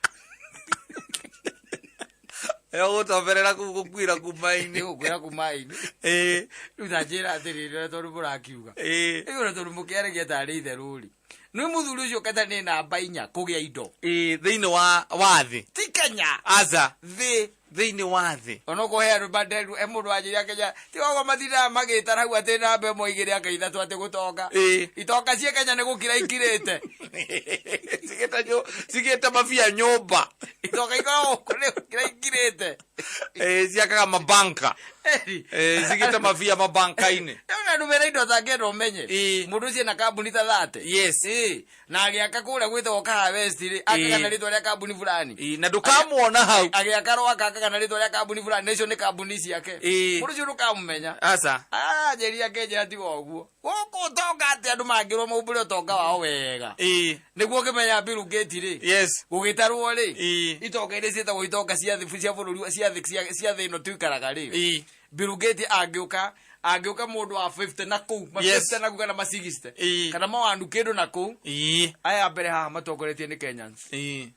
Ĩyo gũtomberera kũu gũkuĩra kuu maĩ-inĩ. Nĩgũkwĩra kuu maĩ-inĩ. Ĩĩ. Rĩu ta njĩra atĩrĩrĩ ũrĩa tondũ mũrakiuga. Ĩĩ. Rĩu ona tondũ mũkĩaragia tarĩ itherũ rĩ. Nĩ mũthuri ũcio kata nĩ namba 4 kũgĩa indo. Ĩĩ, thĩinĩ wa thĩ. Ti Kenya. Aca. Thĩ. Thĩinĩ wa thĩ. Onokorwo he andũ manderu, he mũndũ wanjĩrire Kenya, ti ũguo matindaga magĩtara hau atĩ namba 1 2 3 atĩ gũtonga. Ĩĩ. Itonga cia Kenya nĩ gũkira ikirĩte. Cigĩte mabia nyũmba. Itonga ikoragwo gũkũ nĩ gũkira ikirĩte. Ĩĩ, ciakaga mabanka. Ĩĩ, cigĩte mabia mabanka-inĩ. Rĩu na andũ mena indo atangĩenda ũmenye. Ĩĩ. Mũndũ ũcio ena kambuni ta 30. Yes. Ĩĩ. Na agĩaka kũrĩa gwĩtagwo Kahawa West rĩ, akaga na rĩtwa rĩa kambuni fulani. Ĩĩ, na ndũkamuona hau. Agĩaka Rwaka akaga na rĩtwa rĩa kambuni fulani, na icio nĩ kambuni ciake. Ĩĩ. Mũndũ ũcio ndũkamũmenya. Aca. Aranjĩria akĩnjĩra tiga ũguo. Gũkũ ũtonga atĩ andũ mangĩrwo maumbũre ũtonga wao wega. Ĩĩ. Nĩguo ũkĩmenya Bill Gates rĩ. Yes. Gũgĩtarwo rĩ. Ĩĩ. Itonga iria ciĩtagwo itonga cia thĩ cia bũrũri cia thĩ cia thĩ ĩno tuikaraga rĩ. Ĩĩ. Bill Gates angĩũka mũndũ wa 50 na kũu, ma Yes. 50 na kũu kana ma 60. Ĩĩ. Kana mawanu kĩndũ na kũu. Ĩĩ. Aya mbere haha matongoretie nĩ Kenyans. Ĩĩ.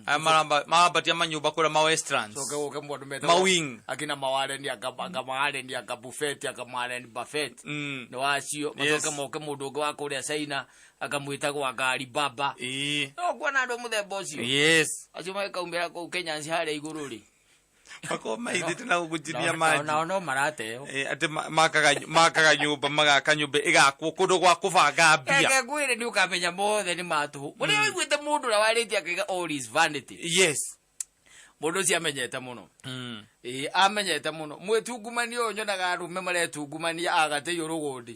Aya marambatia manyũmba kũrĩa ma Westlands. Coke gũke mũndũ metagwo Mawing. Akina Mawareni, anga Mawareni, anga Buffett, anga Warren Buffett. Nĩ wacio. Yes. Macoke moke mũndũ ũngĩ wa kũrĩa China, akamwĩtagwo anga Alibaba. Ĩĩ. No kuona andũ a mũthemba ũcio. Yes. Acio magĩkaumĩra kũu Kenyans harĩa igũrũ rĩ. Makorwo maithĩte na gũgũtinia maji. Nao no marateo. Atĩ makaga nyũmba, magaka nyũmba ĩgakwo kũndũ gwa kũbanga mbia. Reke ngwĩre nĩ ũkamenya mothe nĩ ma tũhũ. Ũrĩa ũiguĩte mũndũ ũrĩa warĩtie akaiga all is vanity. Yes. Mũndũ ũcio amenyete mũno. Ĩĩ, amenyete mũno. Mwĩtungumania ũyũ nyonaga arũme maretungumania agatĩiywo rũgũndi.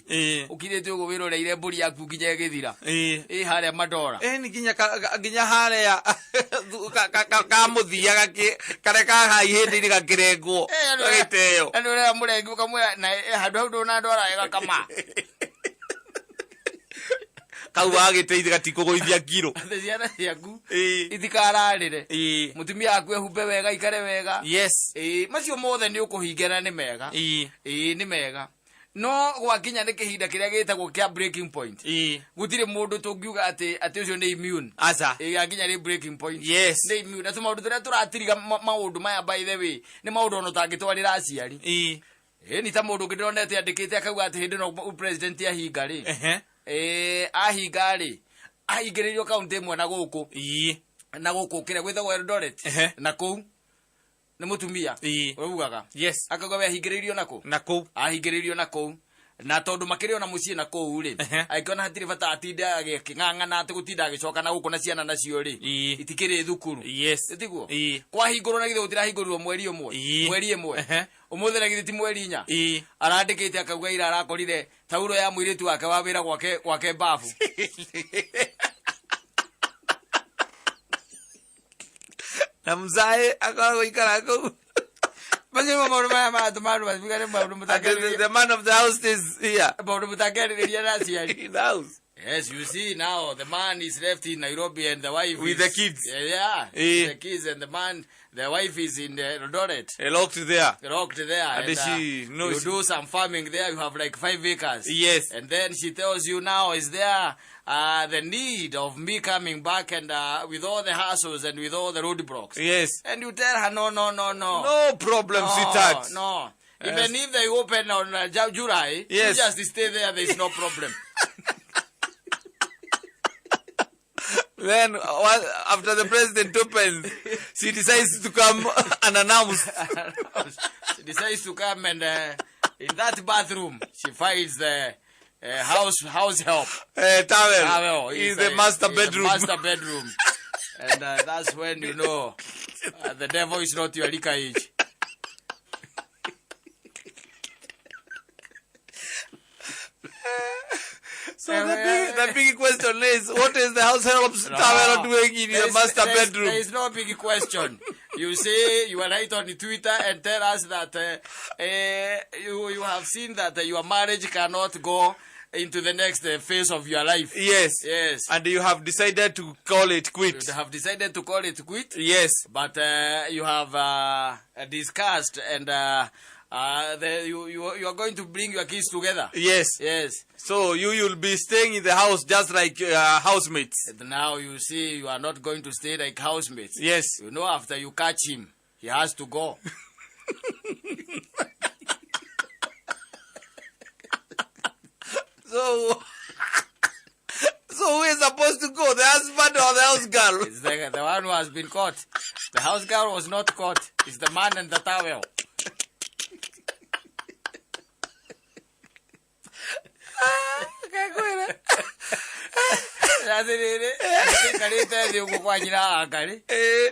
Ũkirĩte ũguo wĩroreire mbũri yaku nginya ĩgĩthira. Ĩĩ, harĩa Mandora. Ĩĩ, nĩ nginya harĩa ka mũthia karĩa ka haihĩndĩ-inĩ gakĩrengwo, gagĩteo. Andũ arĩa mũrengi ũkamwĩra, na, handũ hau ndũnandwara wega kama. Kau wagĩteithia gatikũgũithia kiro. Atĩ ciana ciaku Ĩĩ. itikararĩre. Ĩĩ. Mũtumia waku ehumbe wega, ikare wega. Yes. Ĩĩ, macio mothe nĩ ũkũhingia na nĩ mega. Ĩĩ. Ĩĩ, nĩ mega. No gwakinya nĩ kĩhinda kĩrĩa gĩtagwo kĩa breaking point, gũtirĩ mũndũ tũngiuga atĩ ũcio nĩ immune. Aca. Ĩ, yakinya nĩ breaking point, Yes. nĩ immune. Na tũmaũndũ tũrĩa tũratiriga maũndũ maya, by the way, nĩ maũndũ ona ũtangĩtwarĩra aciari. Ĩ, ni ta mũndũ ũngĩ ndĩronete andĩkĩte akauga atĩ hĩndĩ ĩno president ahinga rĩ, ĩ, ahinga rĩ, ahingĩrĩirio kaunti ĩmwe na gũkũ na gũkũ kĩrĩa gwĩtagwo Eldoret. Na kũu nĩ mũtumia ũraugaga, akauga we ahingĩrĩirio na kũ Na kũu. Ahingĩrĩirio na kũu, na tondũ makĩrĩ ona mũciĩ na kũu rĩ, agĩkĩona hatirĩ bata atinde agĩkĩng'ang'ana atĩ gũtinda agĩcoka na gũkũ na ciana nacio rĩ, itikĩrĩ thukuru. Tiguo? Kwahingũrwo na githĩ gũtirahingũrirwo mweri ũmwe? Mweri ĩmwe. Ũmũthĩ na githĩ ti mweri 4? Arandĩkĩte akauga ira arakorire tauro ya mũirĩtu wake wa wĩra gwake babu. Na mzae akoragwo ikara kũu. Macio nĩmo maũndũ maya maratũma andũ matigane, maũndũ Ati the man of the house is here maũndũ mũtangĩarĩrĩria na aciari. In the house. Yes, you see now the man is left in Nairobi and the wife With is, the kids. Yeah, the kids and the man, the wife is in the Eldoret. Locked there. Locked there. And she knows. You do some farming there. You have like 5 acres. Yes. And then she tells you now, is there the need of me coming back and with all the hassles and with all the roadblocks? Yes. And you tell her, No, no, no, no. No problem, No, sweetheart. no. Even if they open on July, you just stay there. There is no problem. Then after the president opens, she decides to come and announce. She decides to come and in that bathroom she finds the house help Towel, towel in the master in the bedroom. Master bedroom, and that's when you know the devil is not your liquor age. So the big question is, what is the house help's towel doing in your master bedroom? There is no big question. You say you are right on Twitter and tell us that you have seen that your marriage cannot go into the next phase of your life. Yes. Yes. And you have decided to call it quit. You have decided to call it quit. Yes. But you have discussed and you are going to bring your kids together. Yes. Yes. So you will be staying in the house just like housemates. And now you see you are not going to stay like housemates. Yes. You know, after you catch him, he has to go. So who is supposed to go, the husband or the house girl? It's the one who has been caught. The house girl was not caught. It's the man and the towel. Atĩrĩrĩ, aikarĩte thĩ ũguo kwa nyina wa Ngarĩ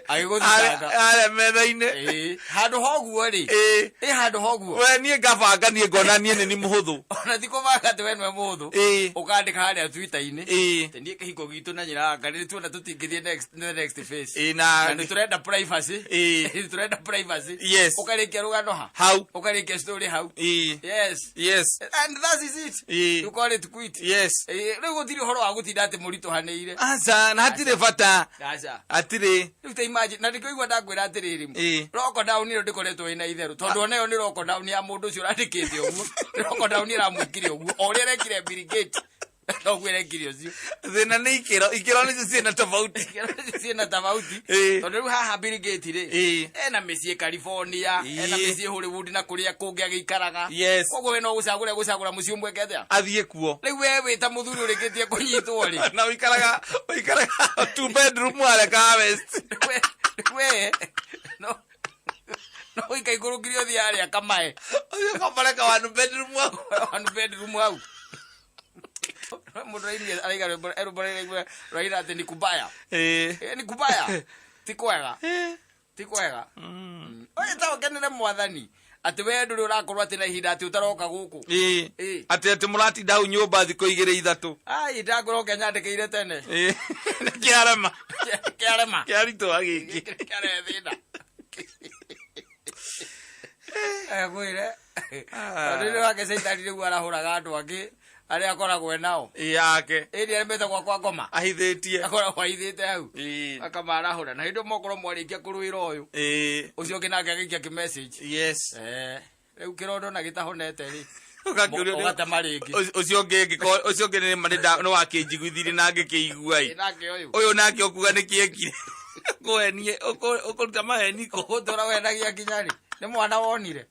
agĩgũthitanga. Arĩa metha-inĩ. Ĩĩ, handũ hoguo rĩ, ĩ handũ hoguo. We niĩ ngabanga, niĩ ngona niĩ nĩ ni mũhũthũ. Ona ti kũbanga atĩ we nĩwe mũhũthũ. Ũkandĩka harĩa Twitter-inĩ atĩ niĩ kĩhiko gitũ na nyina wa Ngarĩ nĩ tuona tũtingĩthiĩ the next phase. Na na nĩ tũrenda privacy. Nĩ tũrenda privacy. Ũkarĩkia rũgano ha hau. Ũkarĩkia story hau. Yes. And that is it. You call it quit. Ĩĩ, rĩu gũtirĩ ũhoro wa gũtinda atĩ mũritũhanĩire. Aca, na hatirĩ bata. Aca. Hatirĩ. Rĩu ta imagine, na ndĩkũigua ndakwĩra atĩrĩrĩ, lockdown ĩyo ndĩkoretwo ĩna itherũ, tondũ ona ĩyo nĩ lockdown ya mũndũ ũcio ũrandĩkĩte ũguo. Lockdown ĩramwĩkire ũguo o ũrĩa arekire Bill Gates, noguo erekire ũcio. Thĩna nĩ ikĩro, ikĩro nĩcio ciĩna tofauti. Ciĩna tofauti. Tondũ rĩu haha Bill Gates rĩ, ena mĩciĩ California, ena mĩciĩ Hollywood na kũrĩa kũngĩ agĩikaraga. Koguo we no gũcagũra gũcagũra mũciĩ ũmwe atĩa athiĩ kuo. Rĩu we wĩ ta mũthuri ũrĩkĩtie kũnyitwo rĩ, na ũikaraga two bedroom harĩa ka West. We no ũikaikũrũkire ũthiĩ harĩa kamae. Ũthiĩ ũkombore ka one bedroom hau. One bedroom hau. Mũndũ arairie araiga rwĩmbo rwĩmbo rũraigua rũraina atĩ ni kubaya. Ni kubaya, ti kwega, ti kwega. Oye, ta ũkenere Mwathani atĩ we ndũrĩ ũrakorwo atĩ na ihinda atĩ ũtaroka gũkũ. Atĩ mũratinda hau nyũmba thikũ 2 3. Ai, ndangorwo kenyandĩkĩire tene. Nĩ kĩarema. Kĩarema. Kĩaritũha gĩkĩ. Kĩarehe thĩna. Ngwĩre, tondũ nĩ wake caitani rĩu arahũraga andũ angĩ arĩa akoragwo e nao. Yake. Ĩni arĩa metagwo kwa ngoma. Ahithĩtie. Akoragwo ahithĩte hau akamarahũra, na hĩndĩ ĩyo mokorwo mwarĩkia kũrũĩra ũyũ, ũcio ũngĩ nake agĩikia kĩmessage. Rĩu kĩrondo na gĩtahonete rĩ. Ũgakĩũrio Ũgatema rĩngĩ. Ũcio ũngĩ angĩkorwo ũcio ũngĩ nĩ nĩ wakĩnjiguithirie na ngĩkĩigua ĩ. Nake ũyũ. Ũyũ nake ũkuga nĩ kĩekire. Ũkũhenie, ũkũruta maheni kũ? Ũgũtũra wenagia nginya rĩ? Nĩ mwana wonire.